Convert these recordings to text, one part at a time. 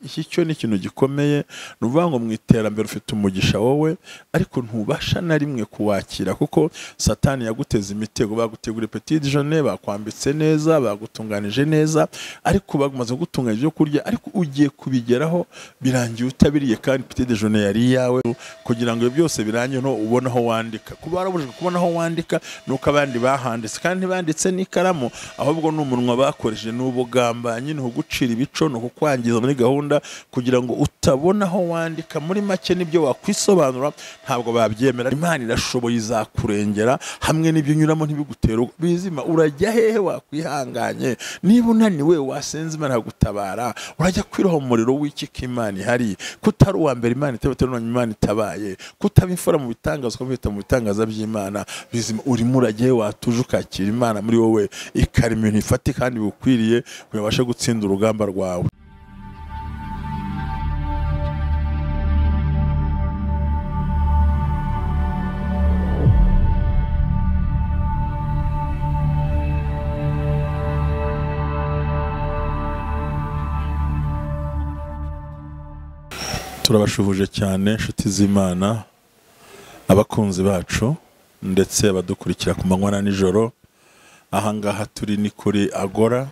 Iki cyo ni ikintu gikomeye, ni ukuvuga ngo mu iterambere ufite umugisha wowe, ariko ntubasha na rimwe kuwakira kuko Satani yaguteze imitego. Bagutegura petit déjeuner, bakwambitse neza, bagutunganije neza, ariko bamaze gutunganya ibyo kurya, ariko ugiye kubigeraho birangiye utabiriye, kandi petit déjeuner yari iyawe. Kugira ngo byose birangire no ubone aho wandika. Kuba warabujijwe kubona aho wandika nuko abandi bahanditse, kandi ntibanditse n'ikaramu, ahubwo ni umunwa bakoresheje, n'ubugambanyi, ni ugucira ibico, ni ukukwangiza muri gahunda kugira ngo utabona aho wandika. Muri make nibyo wakwisobanura ntabwo babyemera. Imana irashoboye, izakurengera hamwe n'ibyo unyuramo ntibigutere bizima. Urajya hehe wakwihanganye? Niba unaniwe wasenze Imana gutabara, urajya kwiroha umuriro w'iki ko Imana ihari? Kutari uwa mbere Imana itabaye, Imana itabaye, kutaba imfura mu bitangaza ukamwita mu bitangaza by'Imana bizima. Urimo urajya hehe watuje ukakira Imana muri wowe, ikarema ibintu ifatika kandi bigukwiriye kugira ubashe gutsinda urugamba rwawe. Turabashuhuje cyane inshuti z'Imana, abakunzi bacu ndetse abadukurikira ku manywa na nijoro. Ahangaha turi ni kuri Agora,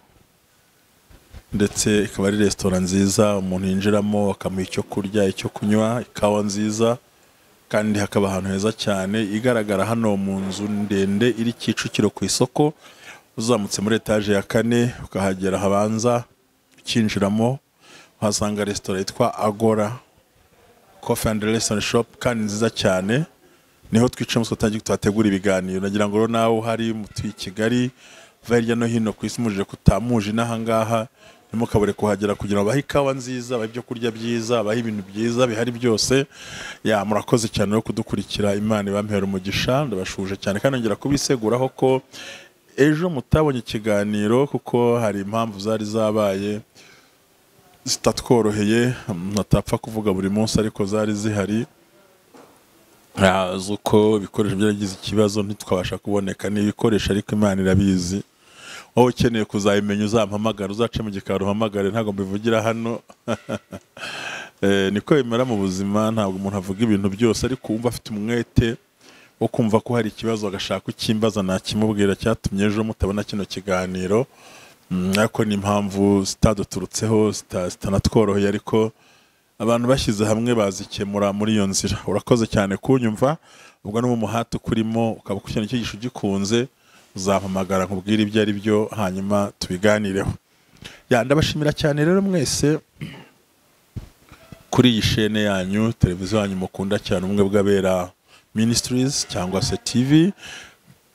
ndetse ikaba ari resitora nziza umuntu yinjiramo akamuha icyo kurya, icyo kunywa, ikawa nziza, kandi hakaba ahantu heza cyane igaragara hano mu nzu ndende iri Kicukiro ku isoko. Uzamutse muri etaje ya 4 ukahagera habanza ukinjiramo uhasanga resitora yitwa Agora Coffee and Restaurant Shop, kandi nziza cyane. Niho twicamo twatangiye twategura ibiganiro. Nagira ngo nawe uhari mutuye Kigali, va hirya no hino ku isi muje kutamuje n'ahangaha, ntimukabure kuhagera kugira ngo bahe ikawa nziza, bahe ibyo kurya byiza, bahe ibintu byiza bihari byose. Ya murakoze cyane no kudukurikira, Imana ibampera umugisha. Ndabashuje cyane kandi nongera kubiseguraho ko ejo mutabonye ikiganiro kuko hari impamvu zari zabaye zitatworoheye, natapfa kuvuga buri munsi, ariko zari zihari zuko ibikoresho byaragize ikibazo ntitwabasha kuboneka. Ni ibikoresho ariko Imana irabizi. Wowe ukeneye kuzabimenya uzampamagara, uzace mu gikari uhamagare, ntabwo mbivugira hano. Niko bimera mu buzima, ntabwo umuntu avuga ibintu byose, ariko wumva afite umwete wo kumva ko hari ikibazo agashaka ukimbaza nakimubwira cyatumye ejo mutabona kino kiganiro. Ariko ni impamvu zitaduturutseho, zitanatworoheye, ariko abantu bashyize hamwe bazikemura muri iyo nzira. Urakoze cyane kunyumva, ubwo no mu muhati ukurimo ukaba ukurikirana icyigisho ugikunze, uzampamagara nkubwire ibyo ari byo hanyuma tubiganireho. Ya ndabashimira cyane rero mwese kuri iyi shene yanyu, televiziyo yanyu mukunda cyane, Ubumwe bw'Abera Ministries cyangwa se TV.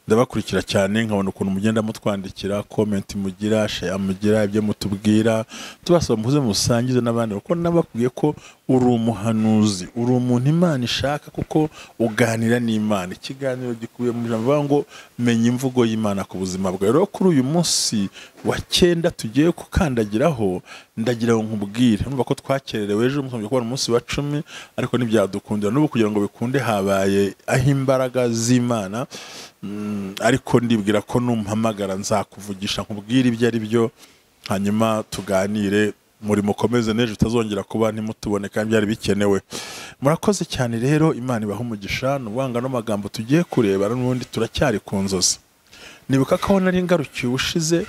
Ndabakurikira cyane nkabona ukuntu mugenda mutwandikira, comment mugira, share mugira, ibyo mutubwira. Tubasaba muze musangize n'abandi, kuko nabakubwiye ko uri umuhanuzi, uri umuntu Imana ishaka, kuko uganira n'Imana. Ikiganiro gikubiye mu ijambo ngo menya imvugo y'Imana ku buzima bwawe. Rero kuri uyu munsi wa 9 tugiye gukandagiraho, ndagira ngo nkubwire, numva ko twakererewe ejo musombye kubona umunsi wa 10, ariko ntibyadukundira n'ubu kugira ngo bikunde habaye aho imbaraga z'Imana. Ariko ndibwira ko numpamagara nzakuvugisha nkubwire ibyo ari byo, hanyuma tuganire, muri mukomeze n'ejo utazongera kuba ntimutubone kandi byari bikenewe. Murakoze cyane rero, Imana ibahe umugisha. N'ubwanga n'amagambo tugiye kureba n'ubundi turacyari ku nzozi. Nibuka ko nari ngarukiye ubushize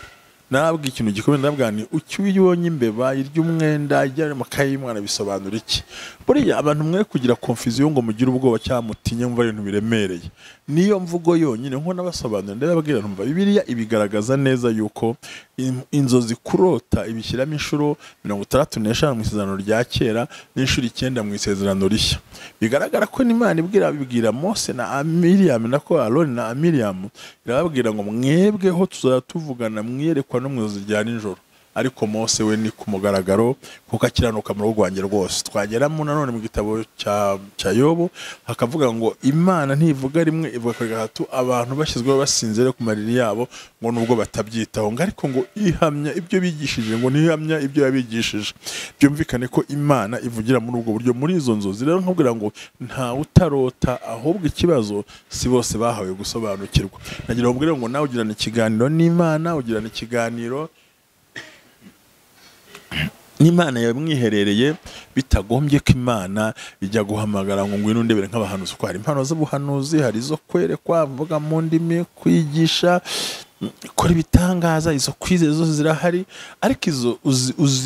nababwiye ikintu gikomeye, ndabwira nti ucyubonye imbeba irya umwenda ijya mu kayi y'umwana bisobanura iki? Buriya abantu mwe kugira confusion ngo mugire ubwoba cyangwa mutinye mva ibintu biremereye. Niyo mvugo yonyine nko nabasobanurira, ndababwira ntumva Bibiliya ibigaragaza neza yuko inzozi kurota ibishyiramo inshuro 65 mu isezerano rya kera n'inshuro 9 mu isezerano rishya. Bigaragara ko Imana ibwira Mose na Miriam, nako Aaron na Miriam, irababwira ngo mwebweho tuzajya tuvugana mwiyerekwa no mu nzozi rya nijoro, ariko Mose we ni ku mugaragaro kuko akiranuka mu rugo rwanjye rwose. Twageramo nanone mu gitabo cya Yobu hakavuga ngo Imana ntivuga rimwe ivuga gatatu, abantu bashyizweho basinzire ku mariri yabo ngo nubwo batabyitaho, ngo ariko ngo ihamya ibyo bigishije, ngo ntihamya ibyo yabigishije. Byumvikane ko Imana ivugira muri ubwo buryo muri izo nzozi. Rero nkubwira ngo nta utarota, ahubwo ikibazo si bose bahawe gusobanukirwa. Nagira ngo nawe ugirana ikiganiro n'Imana, ugirana ikiganiro n'Imana yamwiherereye, bitagombye ko Imana ijya guhamagara ngo ngwino ndebere nk'abahanuzi, ko hari impano z'ubuhanuzi, hari izo kwerekwa, mvuga mu ndimi, kwigisha, kora ibitangaza, izo kwizera zose zirahari, ariko izo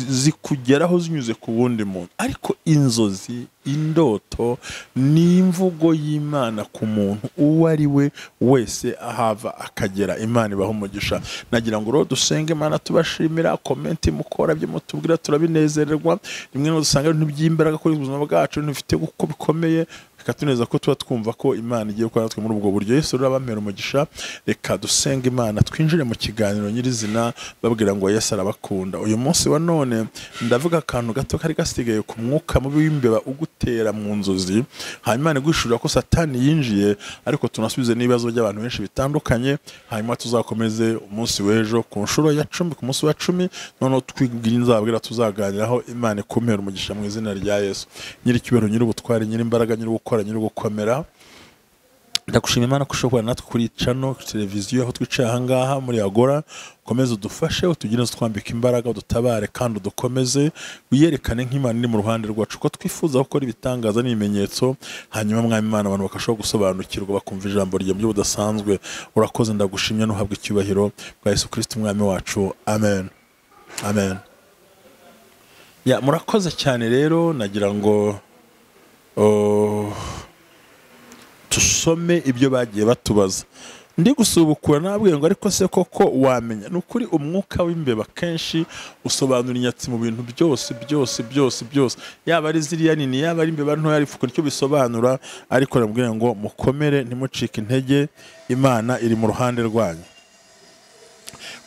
zikugeraho zinyuze ku wundi muntu. Ariko inzozi, indoto ni imvugo y'Imana ku muntu uwo ari we wese ahava akagera. Imana ibaho umugisha. Nagira ngo rero dusenge Imana tubashimira comment mukora, byo mutubwira turabinezererwa. Rimwe no dusanga ibintu by'imbaraga kuri ubuzima bwacu ntibifite uko bikomeye, bikatuneza ko tuba twumva ko Imana igiye gukora natwe muri ubwo buryo. Yesu rero abamera umugisha. Reka dusenge Imana twinjire mu kiganiro nyirizina, babwira ngo Yesu arabakunda. Uyu munsi wa none ndavuga akantu gato kari gasigaye ku mwuka mubi w'imbeba ugutera mu nzozi, hanyuma nigushurira ko Satani yinjiye, ariko tunasubize n'ibibazo by'abantu benshi bitandukanye, hanyuma tuzakomeze umunsi w'ejo ku nshuro ya 10, ku munsi wa 10, noneho twibwira nzabwira tuzaganiraho. Imana ikumpera umugisha mu izina rya Yesu. Nyiri icyubahiro, nyiri ubutware, nyiri imbaraga, nyiri gukora, nyiri gukomera, ndagushima Imana ko ushobora natwe kuri channel televiziyo aho twicaye aha ngaha muri Agora. Ukomeze udufashe, utugire twambika imbaraga, udutabare kandi udukomeze, wiyerekane nk'Imana iri mu ruhande rwacu, ko twifuza gukora ibitangaza n'ibimenyetso, hanyuma Mwami Imana abantu bakashobora gusobanukirwa bakumva ijambo ryawe mu buryo budasanzwe. Urakoze, ndagushimye, n'uhabwe icyubahiro bwa Yesu Kristo Umwami wacu. Amen, amen. Ya, murakoze cyane. Rero nagira ngo tusome ibyo bagiye batubaza. Ndi gusubukura nabwiye ngo ariko se koko wamenya? Ni ukuri umwuka w'imbeba kenshi usobanura inyatsi mu bintu byose byose byose byose, yaba ari ziriya nini, yaba ari imbeba ntoya, ariko nicyo bisobanura. Ariko nabwiye ngo mukomere, ntimucike intege, Imana iri mu ruhande rwanyu.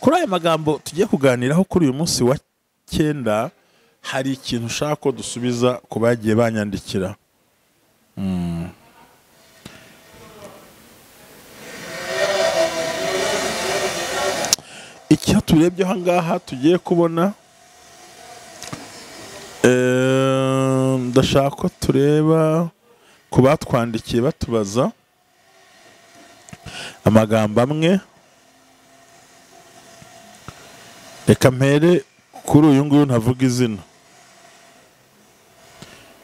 Kuri aya magambo tugiye kuganiraho kuri uyu munsi wa 9, hari ikintu ushaka ko dusubiza ku bagiye banyandikira. Icyo turebye aha ngaha tugiye kubona, ndashaka ko tureba ku batwandikiye batubaza amagambo amwe. Reka mpere kuri uyu nguyu ntavuga izina,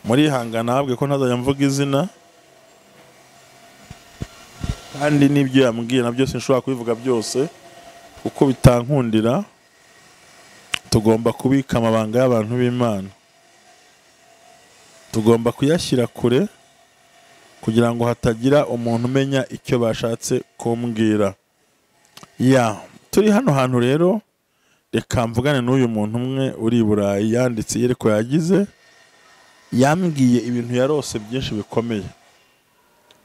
murihangana habwe ko ntazajya mvuga izina, kandi n'ibyo yambwiye nabyo sinshobora kubivuga byose kuko bitankundira. Tugomba kubika amabanga y'abantu b'Imana, tugomba kuyashyira kure kugira ngo hatagira umuntu umenya icyo bashatse kumbwira. Ya, turi hano hantu rero, reka mvugane n'uyu muntu umwe uri i Burayi, yanditse yereko yagize, yambwiye ibintu yarose byinshi bikomeye,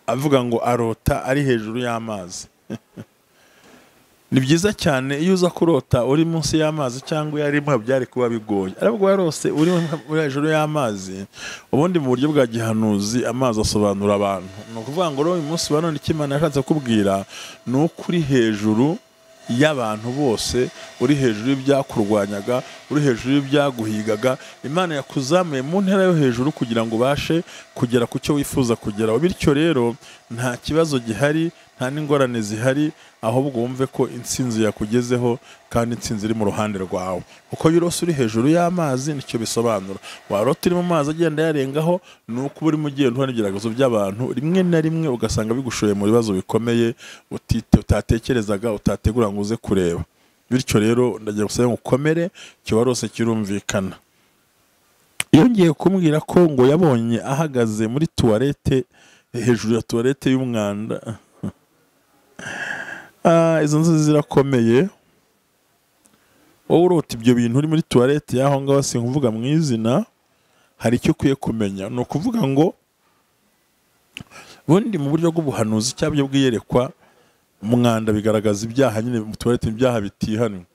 avuga ngo arota ari hejuru y'amazi. Ni byiza cyane iyo uza kurota uri munsi y'amazi cyangwa yari mu byari kuba bigoye, ariko warose uri hejuru y'amazi. Ubundi mu buryo bwa gihanuzi amazi asobanura abantu. Ni ukuvuga ngo uyu munsi wa none icyo Imana yashatse kubwira ni uko uri hejuru y'abantu bose, uri hejuru y'ibyakurwanyaga, uri hejuru y'ibyaguhigaga. Imana yakuzamuye mu ntera yo hejuru kugira ngo ubashe kugera ku cyo wifuza kugeraho. Bityo rero nta kibazo gihari, nta n'ingorane zihari, ahubwo wumve ko intsinzi yakugezeho kandi intsinzi iri mu ruhande rwawe. Kuko iyo urose uri hejuru y'amazi nicyo bisobanura. Warota uri mu mazi agenda yarengaho, ni uko uri mu gihe uhura n'ibigeragezo by'abantu, rimwe na rimwe ugasanga bigushoye mu bibazo bikomeye utatekerezaga, utategura ngo uze kureba. Bityo rero ndagira gusaba ngo ukomere, icyo warose kirumvikana. Yongeye kumbwira ko ngo yabonye ahagaze muri tuwarete, hejuru ya tuwarete y'umwanda. Izo nzu zirakomeye. Wowe urota ibyo bintu uri muri tuwarete y'aho ngaho, sinkuvuga mu izina, hari icyo ukwiye kumenya. Ni ukuvuga ngo bundi mu buryo bw'ubuhanuzi cyangwa bw'iyerekwa, umwanda bigaragaza ibyaha nyine mu tuwarete, ibyaha bitihanwe.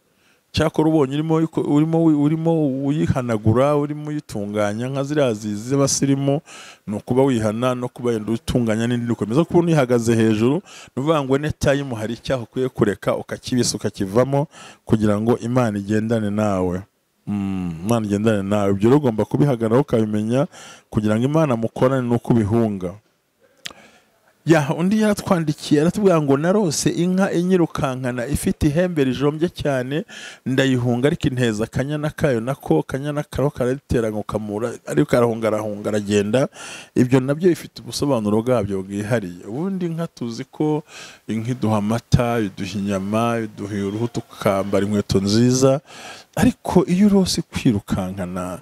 Cyakora ubonye urimo uyihanagura, urimo uyitunganya nka ziriya z'abasirimu, ni ukuba wihana no kuba yenda utunganya n'indi ukomeza kubona uyihagaze hejuru. Ni ukuvuga ngo anytime hari icyaha ukwiye kureka ukakibisa ukakivamo kugira ngo Imana igendane nawe. Imana igendane nawe. Ibyo rero ugomba kubihagararaho ukabimenya kugira ngo Imana mukorane n'uko ubihunga. Ya undi yaratwandikiye aratubwira ngo narose inka inyirukankana ifite ihembe rijombye cyane, ndayihunga ariko inteza akanyana kayo, nako kanyana karo karatera ngo kamura, ariko arahunga arahunga aragenda. Ibyo nabyo bifite ubusobanuro bwabyo bwihariye. Ubundi inka tuzi ko inka iduha amata, iduha inyama, iduha uruhu tukambara inkweto nziza, ariko iyo urose kwirukankana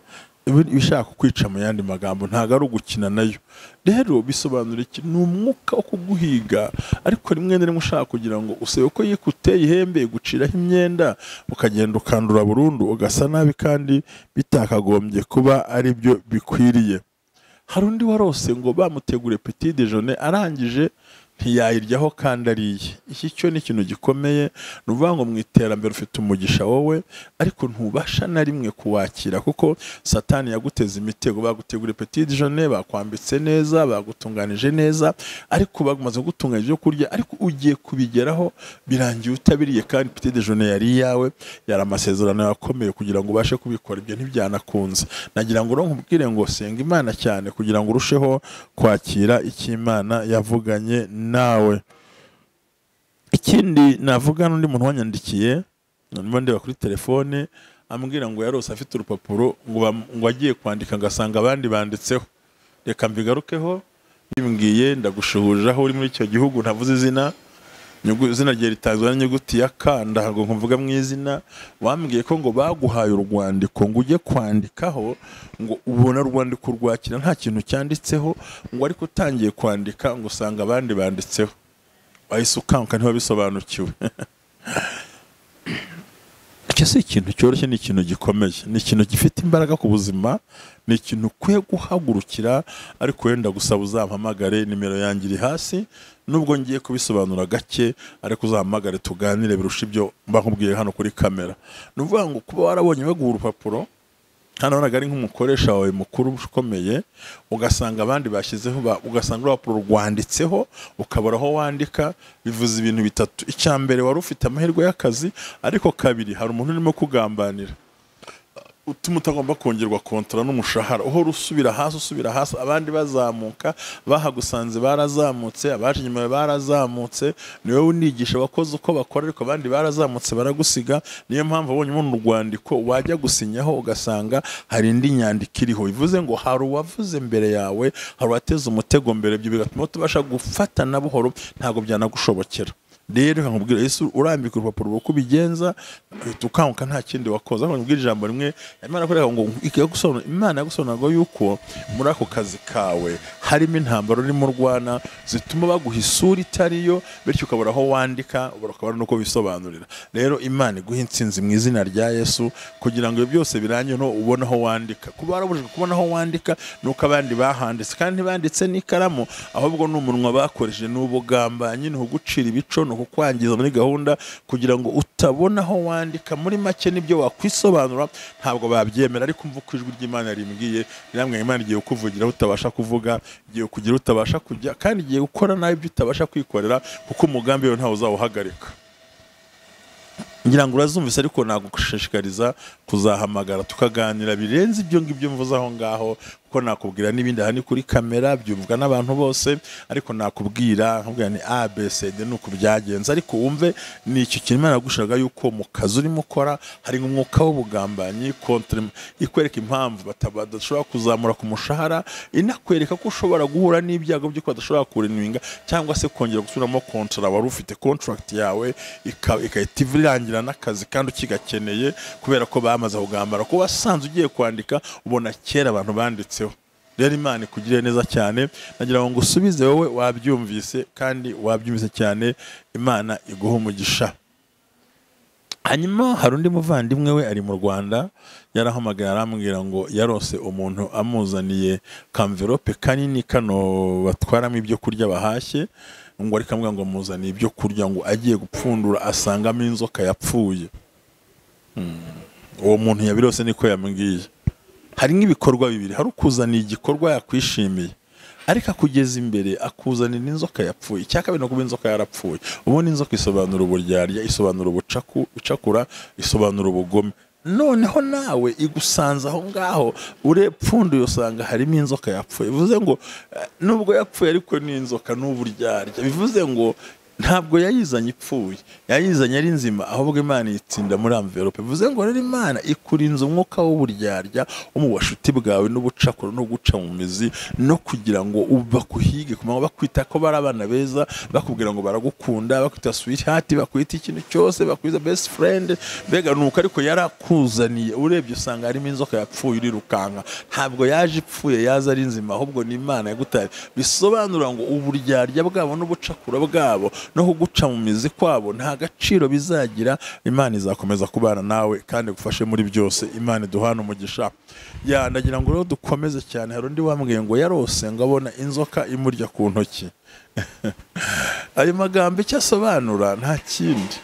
ibishaka kwica mu yandi magambo ntago ari ugukina nayo. Rero bisobanura iki? Ni umwuka wo kuguhiga, ariko rimwe na rimwe ushaka kugira ngo usebe ko yikuteye ihembe guciraho imyenda ukagenda ukandura burundu ugasa nabi, kandi bitakagombye kuba ari byo bikwiriye. Hari undi warose ngo bamutegure petit déjeuner arangije ntiyayiryaho kandi ariye. Iki cyo ni ikintu gikomeye, ni ukuvuga ngo mu iterambere ufite umugisha wowe, ariko ntubasha na rimwe kuwakira kuko Satani yaguteze imitego. Bagutegura petit déjeuner, bakwambitse neza, bagutunganije neza, ariko bamaze gutunganya ibyo kurya, ariko ugiye kubigeraho birangiye utabiriye, kandi petit déjeuner yari iyawe, yari amasezerano yakomeye kugira ngo ubashe kubikora. Ibyo ntibyanakunze. Nagira ngo nkubwire ngo senga Imana cyane kugira ngo urusheho kwakira icyo Imana yavuganye nawe. Ikindi navuga, n'undi muntu wanyandikiye ndimo ndeba kuri telefone ambwira ngo yarose afite urupapuro ngo agiye kwandika ngasanga abandi banditseho. Reka mbigarukeho, bimbwiye ndagushuhuje aho uri muri icyo gihugu ntavuze izina, izina rye ritazwa n'inyuguti ya K, ndahago nkuvuga mu izina. Wambwiye ko ngo baguhaye urwandiko ngo ujye kwandikaho, ngo ubona urwandiko rwakira nta kintu cyanditseho, ngo ariko utangiye kwandika ngo usanga abandi banditseho, wahise ukanguka ntiwabisobanukiwe. Icyo si ikintu cyoroshye, ni ikintu gikomeye, ni ikintu gifite imbaraga ku buzima, ni ikintu ukwiye guhagurukira. Ariko wenda gusaba uzampamagare, nimero yanjye iri hasi, nubwo ngiye kubisobanura gake, ariko uzampamagare tuganire birusha ibyo mba nkubwiye hano kuri kamera. Ni ukuvuga ngo kuba warabonye baguha urupapuro, hano wabonaga ari nk'umukoresha wawe mukuru ukomeye, ugasanga abandi bashyizeho, ugasanga urupapuro rwanditseho ukabura aho wandika, bivuze ibintu bitatu. Icya mbere, wari ufite amahirwe y'akazi, ariko kabiri, hari umuntu urimo kugambanira utuma utagomba kongerwa kontra n'umushahara, uhora usubira hasi usubira hasi, abandi bazamuka, bahagusanze barazamutse, abaje inyuma barazamutse, ni wowe unigisha abakozi uko bakora, ariko abandi barazamutse baragusiga. Niyo mpamvu ubonye umuntu urwandiko wajya gusinyaho ugasanga hari indi nyandiko iriho, bivuze ngo hari uwavuze mbere yawe, hari uwateze umutego mbere, ibyo bigatuma tubasha gufatana buhoro, ntabwo byanagushobokera. Rero nkubwira Yesu urambika urupapuro uko ubigenza uhita ukanguka nta kindi wakoze. Ariko nkubwira ijambo rimwe Imana yakwereka ngo ikagusobanura, Imana yagusobanuraga yuko muri ako kazi kawe harimo intambara urimo urwana zituma baguha isura itariyo, bityo ukabura aho wandika, ukabura n'uko bisobanurira. Rero Imana iguha intsinzi mu izina rya Yesu kugira ngo ibyo byose birangire no ubone aho wandika. Kuba warabujijwe kubona aho wandika nuko abandi bahanditse, kandi ntibanditse n'ikaramu, ahubwo ni umunwa bakoresheje, ni ubugambanyi, ni ugucira ibico, ni kukwangiza muri gahunda kugira ngo utabona aho wandika. Muri make nibyo wakwisobanura ntabwo babyemera, ariko umva uko ijwi ry'Imana rimbwiye, riramwe Imana igiye kukuvugira utabasha kuvuga, igiye kugira utabasha kujya, kandi igiye gukora nawe ibyo utabasha kwikorera, kuko umugambi wawe ntawe uzawuhagarika. Ngira ngo urazumvise, ariko nagushishikariza kuzahamagara tukaganira birenze ibyo ngibyo mvuze aho ngaho, kuko nakubwira n'ibindi aha ni kuri kamera byumvwa n'abantu bose, ariko nakubwira nkubwira ni A B C D nuko byagenze, ariko wumve ni icyo kintu Imana yagushiraga yuko mu kazi urimo ukora hari umwuka w'ubugambanyi contre, ikwereka impamvu badashobora kuzamura ku mushahara, inakwereka ko ushobora guhura n'ibyago by'uko badashobora kurenwinga cyangwa se kongera gusubiramo contrat wari ufite, contract yawe ikahita irangira n'akazi kandi ukigakeneye, kubera ko bamaze kugambara ko wasanze ugiye kwandika ubona kera abantu banditseho. Rero Imana ikugirire neza cyane, nagira ngo ngusubize wowe wabyumvise, kandi wabyumvise cyane, Imana iguhe umugisha. Hanyuma hari undi muvandimwe we ari mu Rwanda, yarahamagaye arambwira ngo yarose umuntu amuzaniye kamverope kanini kano batwaramo ibyo kurya bahashye, ngo ariko amubwira ngo amuzaniye ibyo kurya, ngo agiye gupfundura asangamo inzoka yapfuye. Uwo muntu yabirose niko yambwiye. Hari nk'ibikorwa bibiri, hari ukuzaniye igikorwa yakwishimiye ariko akugeza imbere akuzanira inzoka yapfuye. Icya kabiri no kuba inzoka yarapfuye. Ubundi inzoka isobanura uburyarya, isobanura ubucakura, isobanura ubugome. Noneho nawe igusanze aho ngaho, urepfunduye usanga harimo inzoka yapfuye. Bivuze ngo nubwo yapfuye ariko ni inzoka n'uburyarya. Bivuze ngo ntabwo yayizanye ipfuye, yayizanye ari nzima, ahubwo Imana yitsinda muri envelope. Bivuze ngo rero Imana ikurinze umwuka w'uburyarya wo mu bashuti bwawe n'ubucakura no guca mu mizi, no kugira ngo bakuhige ku manywa, bakwita ko bari abana beza, bakubwira ngo baragukunda, bakwita sweetheart, bakwita ikintu cyose, bakwita best friend, mbega nuko ariko yarakuzaniye. Urebye usanga harimo inzoka yapfuye, urirukanka. Ntabwo yaje ipfuye, yaza ari nzima, ahubwo ni Imana yagutaye. Bisobanura ngo uburyarya bwabo n'ubucakura bwabo no kuguca mu mizi kwabo nta gaciro bizagira. Imana izakomeza kubana nawe kandi igufashe muri byose. Imana iduhane umugisha. Ya, ndagira ngo rero dukomeze cyane. Hari undi wambwiye ngo yarose ngo abona inzoka imurya ku ntoki. Ayo magambo icyo asobanura nta kindi,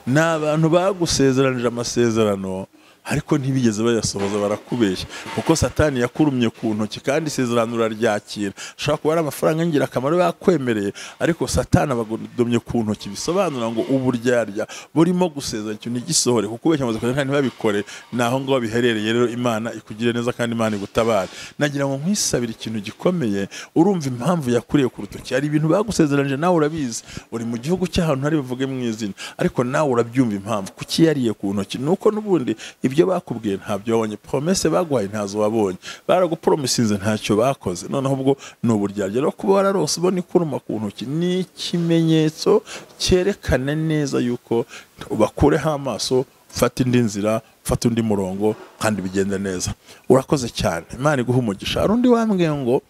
ni abantu bagusezeranije amasezerano ariko ntibigeze bayasohoza, barakubeshya, kuko Satani yakurumye ku ntoki kandi isezerano uraryakira. Ushobora kuba ari amafaranga y'ingirakamaro bakwemereye, ariko Satani abagudomye ku ntoki. Bisobanura ngo uburyarya burimo gusezerana ikintu ntigisohore, kuko ubeshya amaze kugenda ntibabikore. Ni aho ngaho biherereye. Rero Imana ikugire neza kandi Imana igutabare. Nagira ngo nkwisabire ikintu gikomeye. Urumva impamvu yakuriye ku rutoki? Hari ibintu bagusezeranije, nawe urabizi, uri mu gihugu cy'ahantu ntari buvuge mu izina, ariko nawe urabyumva impamvu kuki yariye ku ntoki. Nuko n'ubundi ibyo bakubwiye ntabyo wabonye, promesse baguhaye ntazo wabonye, baragupromisinze ntacyo bakoze. Noneho ubwo ni uburyarya. Rero kuba wararose ubona ikuruma ku ntoki ni ikimenyetso cyerekana neza yuko ubakureho amaso, ufata indi nzira, ufata undi murongo kandi bigenda neza. Urakoze cyane, Imana iguhe umugisha. Hari undi wambwiye ngo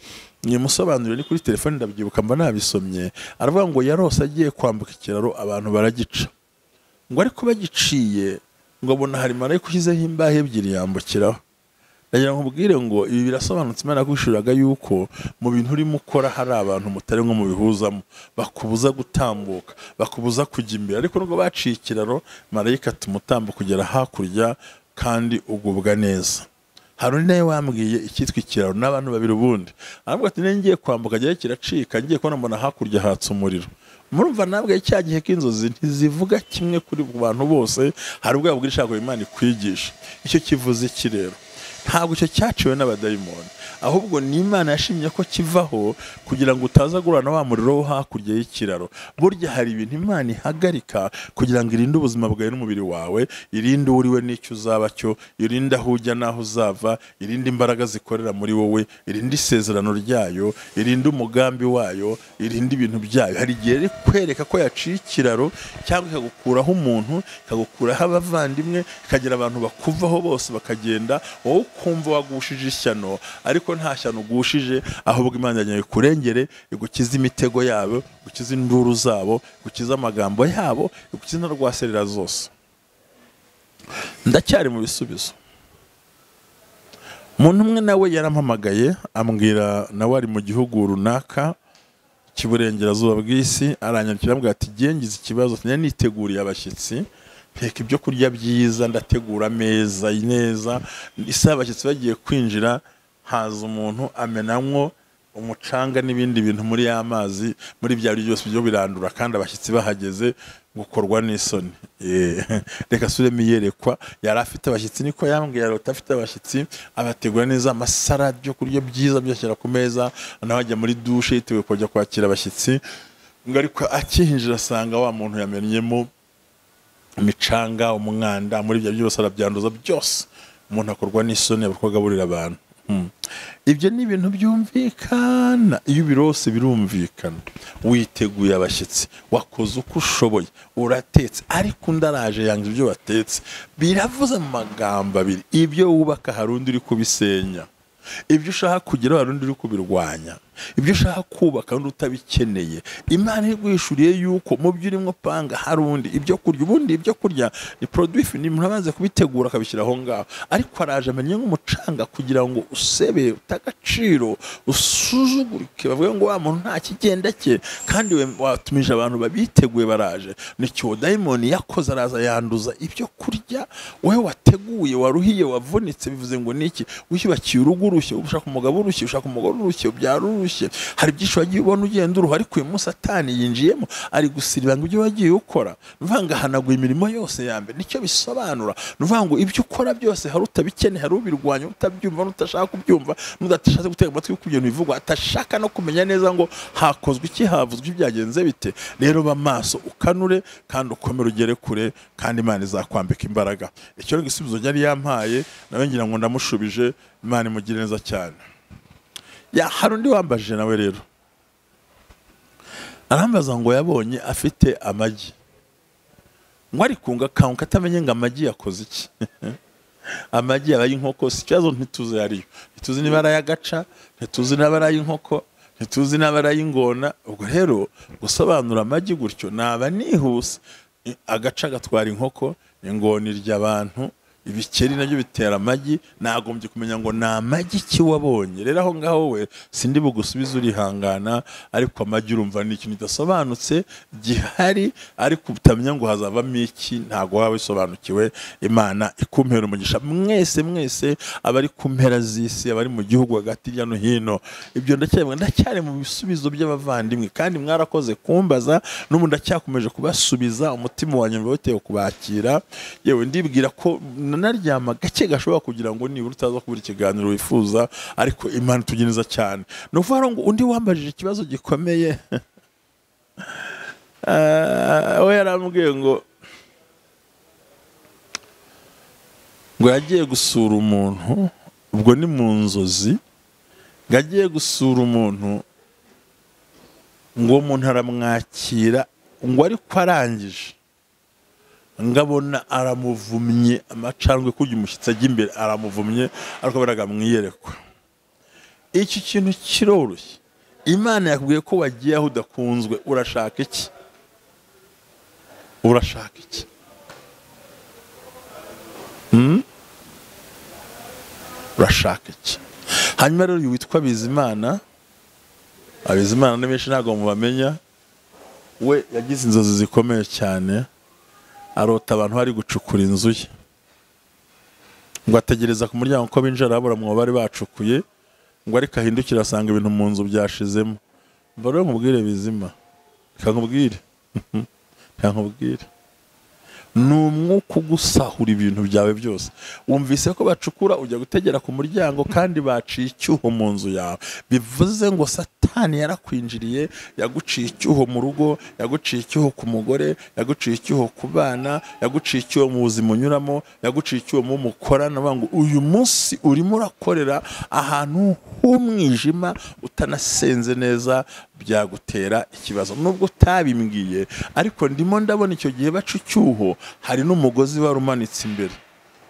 nimusobanurire, ni kuri telefone ndabyibuka mba nabisomye, aravuga ngo yarose agiye kwambuka ikiraro, abantu baragica, ngo ariko bagiciye ngo abona hari marayika ushyizeho imbaho ebyiri yambukiraho. Ndagira ngo nkubwire ngo ibi birasobanutse. Imana yakwishuriraga yuko mu bintu urimo ukora hari abantu mutari nko mubihuzamo, bakubuza gutambuka, bakubuza kujya imbere, ariko nubwo baciye ikiraro marayika atuma utambuka kugera hakurya kandi ugubwa neza. Hari undi nawe wambwiye icyitwa ikiraro n'abantu babiri ubundi, aravuga ati ngiye kwambuka agiye kiracika, ngiye kubona mbona hakurya hatse umuriro. Murumva nabwe cya gihe k'inzozi ntizivuga kimwe kuri bantu bose. Hari ubwo yabwira ishaka Imana ikwigisha. Icyo kivuze iki rero? Ntabwo icyo cyaciwe n'abadayimoni, ahubwo ni Imana yashimye ko kivaho kugira ngo utaza guhura na wa muriro wo hakurya y'ikiraro. Burya hari ibintu Imana ihagarika kugira ngo irinde ubuzima bwawe n'umubiri wawe, irinde uwo uriwe n'icyo uzaba cyo, irinde aho ujya n'aho uzava, irinde imbaraga zikorera muri wowe, irinde isezerano ryayo, irinde umugambi wayo, irinde ibintu byayo. Hari igihe iri kwereka ko yaciye ikiraro, cyangwa ikagukuraho umuntu, ikagukuraho abavandimwe, ikagira abantu bakuvaho bose bakagenda, wowe ukumva wagushije ishyano, ariko nta shyano ugushije, ahubwo Imana yagiye ikurengere, igukize imitego yabo, igukize induru zabo, igukize amagambo yabo, igukize na rwaserera zose. Ndacyari mu bisubizo. Umuntu umwe nawe yarampamagaye ambwira, nawe ari mu gihugu runaka cy'iburengerazuba bw'isi, aranyandikira ambwira ati ngize ikibazo, nari niteguriye abashyitsi, nteka ibyo kurya byiza, ndategura ameza neza, isaha abashyitsi bagiye kwinjira haza umuntu amenamwo umucanga n'ibindi bintu muri ya mazi, muri bya byose byo birandura, kandi abashyitsi bahageze gukorwa n'isoni. Reka suremo iyerekwa, yari afite abashyitsi, niko yambwiye, yarota afite abashyitsi, abategura neza amasarade, byo kurya byiza byashyira ku meza, nawe ajya muri dushe yiteguye kujya kwakira abashyitsi, ngo ariko akihinjira asanga wa muntu yamenyemo imicanga, umwanda, muri ibyo byose arabyanduza byose, umuntu akorwa n'isoni abakagaburira abantu. Ibyo ni ibintu byumvikana, iyo ubirose birumvikana. Witeguye abashyitsi, wakoze uko ushoboye, uratetse, ariko undi araje yanga ibyo watetse. Biravuze mu magambo abiri, ibyo wubaka hari undi uri kubisenya, ibyo ushaka kugeraho hari undi uri kubirwanya, ibyo ushaka kubaka undi utabikeneye. Imana iguhishuriye yuko mu byo urimo panga hari undi. Ibyo kurya, ubundi ibyo kurya ni produit fini, umuntu abanza kubitegura akabishyira aho ngaho, ariko araje amenye nk'umucanga kugira ngo usebe, utagaciro, usuzugurike, bavuge ngo wa muntu nta kigenda cye, kandi we watumije abantu babiteguye baraje. Nicyo dayimoni yakoze, araza yanduza ibyo kurya wowe wateguye, waruhiye, wavunitse. Bivuze ngo niki? Wiyubakiye urugo urushye, ushaka umugabo urushye, ushaka umugore urushye, ubyara urushye. Hari byinshi wagiye ubona ugenda uruha, ariko uyu munsi Satani yinjiyemo ari gusiribanga ibyo wagiye ukora. Nuvuga hanaguye imirimo yose ya mbere, nicyo bisobanura. Nuvuga ngo ibyo ukora byose hari utabikeneye, hari ubirwanya, utabyumva, n'utashaka kubyumva, n'udashatse gutega amatwi ku bintu bivugwa, atashaka no kumenya neza ngo hakozwe iki, havuzwe byagenze bite. Rero ba maso, ukanure kandi ukomere, ugere kure, kandi Imana izakwambika imbaraga. Icyo gisubizo yari yampaye nawe ngira ngo ndamushubije. Imana imugire neza cyane. Ya hari undi wambajije nawe rero, arambaza ngo yabonye afite amagi, ngo ari kunga kanka atamenye ngo amagi yakoze iki. Amagi yabaye inkoko, si ikibazo, ntituzi yariyo, ntituzi niba ari ay'agaca, ntituzi niba ari ay'inkoko, ntituzi niba ari ay'ingona. Ubwo rero gusobanura amagi gutyo naba nihuse. Agaca gatwara inkoko, ingona irya abantu, ibikeri nabyo bitera amagi. Nagombye kumenya ngo ni amagi iki wabonye. Rero aho ngaho we sindi bugusubize, urihangana, ariko amagi urumva ni ikintu kidasobanutse gihari, ariko utamenya ngo hazavamo iki, ntago waba wisobanukiwe. Imana ikumpera umugisha mwese mwese abari ku mpera z'isi, abari mu gihugu hagati hirya no hino. Ibyo ndacyari mu bisubizo by'abavandimwe, kandi mwarakoze kumbaza, n'ubu ndacyakomeje kubasubiza. Umutima wanjye witewe kubakira. Yewe ndibwira ko naryama gake gashobora kugira ngo nibura utaza kubura ikiganiro wifuza, ariko Imana itugeneza cyane. No kuvuga ngo undi wambajije ikibazo gikomeye, we yarambwiye ngo yagiye gusura umuntu, ubwo ni mu nzozi, ngo agiye gusura umuntu, ngo uwo muntu aramwakira, ngo ariko arangije ngabona aramuvumye amacandwe, kujya umushyitsi ajya imbere aramuvumye, ariko baraga mwiyerekwa. Iki kintu kiroroshye. Imana yakubwiye ko wagiye aho udakunzwe, urashaka iki? Urashaka iki? Urashaka iki? Hanyuma rero uyu witwa Bizimana, Abizimana ni benshi ntabwo mubamenya, we yagize inzozi zikomeye cyane. Arota abantu bari gucukura inzu ye, ngo ategereza ku muryango ko binjira arabura mwo bari bacukuye, ngo ariko ahindukira asanga ibintu mu nzu byashizemo. Mva rero nkubwire Bizima, reka nkubwire, reka nkubwire, ni umwuka ugusahura ibintu byawe byose. Wumvise ko bacukura, ujya gutegera ku muryango kandi baciye icyuho mu nzu yawe. Bivuze ngo Satani yarakwinjiriye, yaguciye icyuho mu rugo, yaguciye icyuho ku mugore, yaguciye icyuho ku bana, yaguciye icyuho mu buzima unyuramo, yaguciye icyuho mu mukorana. Ngo uyu munsi urimo urakorera ahantu h'umwijima, utanasenze neza, byagutera ikibazo. Nubwo utabimbwiye, ariko ndimo ndabona icyo gihe baca icyuho hari n'umugozi wari umanitse imbere.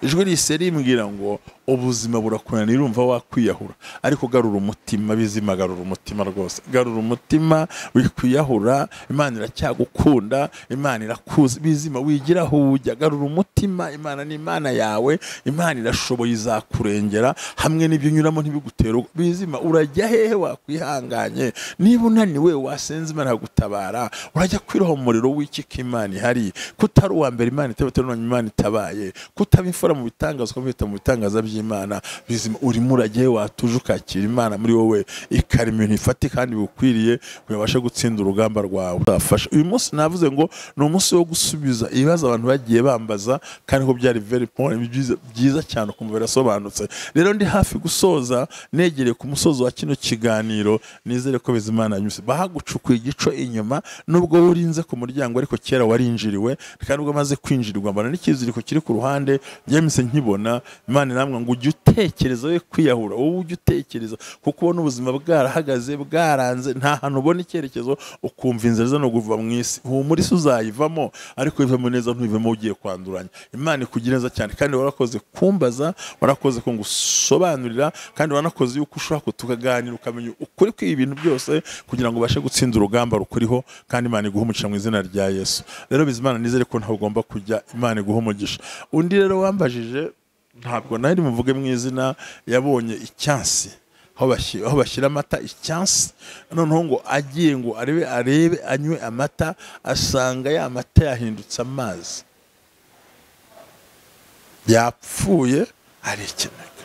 Ijwi rihise rimbwira ngo ubuzima burakunanira, urumva wakwiyahura, ariko garura umutima Bizima, garura umutima rwose, garura umutima, wikwiyahura. Imana iracyagukunda, Imana irakuzi Bizima, wigira aho ujya, garura umutima. Imana ni Imana yawe, Imana irashoboye, izakurengera hamwe n'ibyo unyuramo ntibigutere. Bizima, urajya hehe wakwihanganye? Niba unaniwe wasenze Imana ikagutabara. Urajya kwiroha mu muriro w'iki ko Imana ihari? Kutari uwa mbere Imana itabaye, Imana itabaye, kutaba imfura mu bitangaza, ukamwita mu bitangaza by'Imana. Bizima, urimo uragiye watuje ukakira Imana muri wowe, ikarema ibintu ifatika kandi bigukwiriye kugira ubashe gutsinda urugamba rwawe. Afasha. Uyu munsi navuze ngo ni umunsi wo gusubiza ibibazo abantu bagiye bambaza, kandi ko byari very point, byiza cyane, ukumva birasobanutse. Rero ndi hafi gusoza, negereye ku musozo wa kino kiganiro. Nizere ko Bizimana yanyuze. Bahagucukuye igico inyuma, nubwo urinze ku muryango, ariko kera warinjiriwe, kandi ubwo amaze kwinjirirwa mbona n'ikiziriko kiri ku ruhande, byemise nkibona. Imana iramwa ngo ujye utekereza we kwiyahura, wowe ujye utekereza, kuko ubona ubuzima bwarahagaze, bwaranze, nta hantu ubona icyerekezo, ukumva inzira zo no kuva mu isi. Humura, isi uzayivamo, ariko ivemo neza, ntuvemo ugiye kwanduranya. Imana ikugira neza cyane, kandi warakoze kumbaza, warakoze ko ngusobanurira, kandi wanakoze yuko ushaka tukaganira, ukamenya ukuri kw'ibi bintu byose, kugira ngo ubashe gutsinda urugamba rukuriho. Kandi Imana iguhe umugisha mu izina rya Yesu. Rero Bizimana, nizere ko ntawe ugomba kujya, Imana iguhe umugisha. Undi rero wambajije, ntabwo nari muvuge mu izina, yabonye icyansi aho bashyira amata, icyansi. Noneho ngo agiye ngo arebe anywe amata, asanga ya mata yahindutse amazi, yapfuye, arikeneka.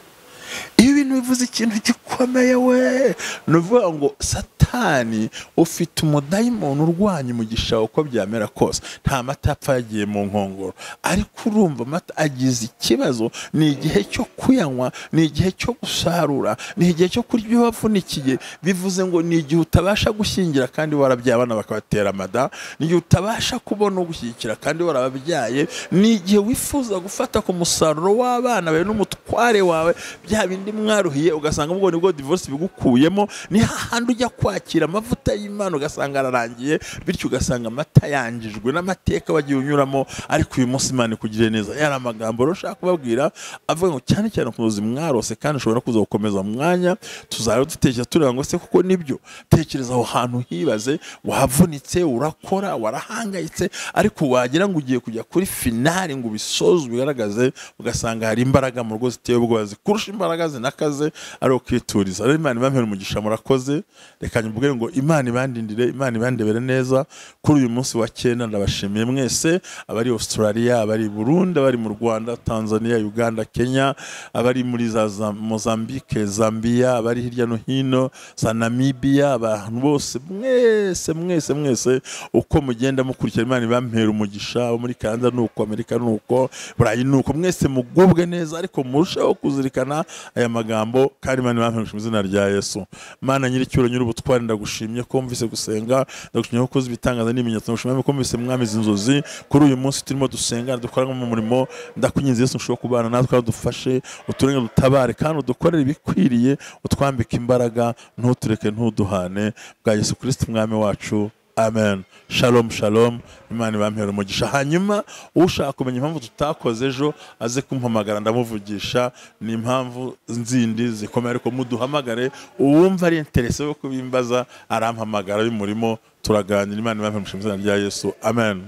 Ibi bintu bintu bivuze ikintu gikomeye we. Ni ukuvuga ngo Satani ufite umudayimoni urwanya umugisha uko byamera kose, nta mata apfa yagiye mu nkongoro, ariko urumva amata agize ikibazo. Ni igihe cyo kuyanywa, ni igihe cyo gusarura, ni igihe cyo kurya ibyo wavunikiye. Bivuze ngo ni igihe utabasha gushyingira kandi warabyaye abana bakabatera amada, ni igihe utabasha kubona ugushyigikira kandi warababyaye, ni igihe wifuza gufata ku musaruro w'abana bawe n'umutware wawe, bya bindi mwaruhiye, ugasanga ubwo nibwo divorce bigukuyemo. Ni hahandi ujya kwakira amavuta y'Imana ugasanga ararangiye, bityo ugasanga amata yangijwe n'amateka wagiye unyuramo. Ariko uyu munsi Imana ikugiriye neza. Yari amagambo rero ushaka kubabwira avuga ngo cyane cyane ku buzima mwarose, kandi ushobora kuza gukomeza mu mwanya tuzaba dutekereza tureba ngo se kuko nibyo. Tekereza aho hantu hibaze, wavunitse, urakora, warahangayitse, ariko wagira ngo ugiye kujya kuri finale ngo ubisoze ubigaragaze, ugasanga hari imbaraga mu rugo ziteye ubwoba zikurusha imbaraga zinakaze, ari ukwituriza. Rero Imana ibampere umugisha, murakoze. Reka nyubwire ngo Imana ibandindire, Imana ibandebere neza kuri uyu munsi wa 9. Ndabashimiye mwese abari Australia, abari Burundi, abari mu Rwanda, Tanzania, Uganda, Kenya, abari muri za Mozambique, Zambia, abari hirya no hino za Namibia, abantu bose mwese mwese mwese uko mugenda mukurikira Imana ibampera umugisha. Abo muri Canada nuko, Amerika nuko, Burayi nuko, mwese mugubwe neza, ariko murusheho kuzirikana aya magambo, kandi Imana ibampera umugisha mu izina rya Yesu. Mana nyiricyubahiro nyir'ubutware, ndagushimye ko mvise gusenga, ndagushimye ko ukoze ibitangaza n'ibimenyetso, ndagushimye ko mvise mwami izi nzozi. Kuri uyu munsi turimo dusenga dukora mu murimo, ndakwinginze Yesu ushobora kubana natwe, udufashe, uturenge, dutabare, kandi udukorere ibikwiriye, utwambike imbaraga, ntutureke, ntuduhane, bwa Yesu Kristo umwami wacu. Amen. Shalom shalom. Imana ibampere umugisha. Hanyuma ushaka kumenya impamvu tutakoze ejo aze kumpamagara ndamuvugisha, ni impamvu nzindi zikomeye, ariko muduhamagare, uwumva ari interese yo kubimbaza arampamagara bimurimo, turaganira. Imana ibampere umugisha mu izina rya Yesu. Amen.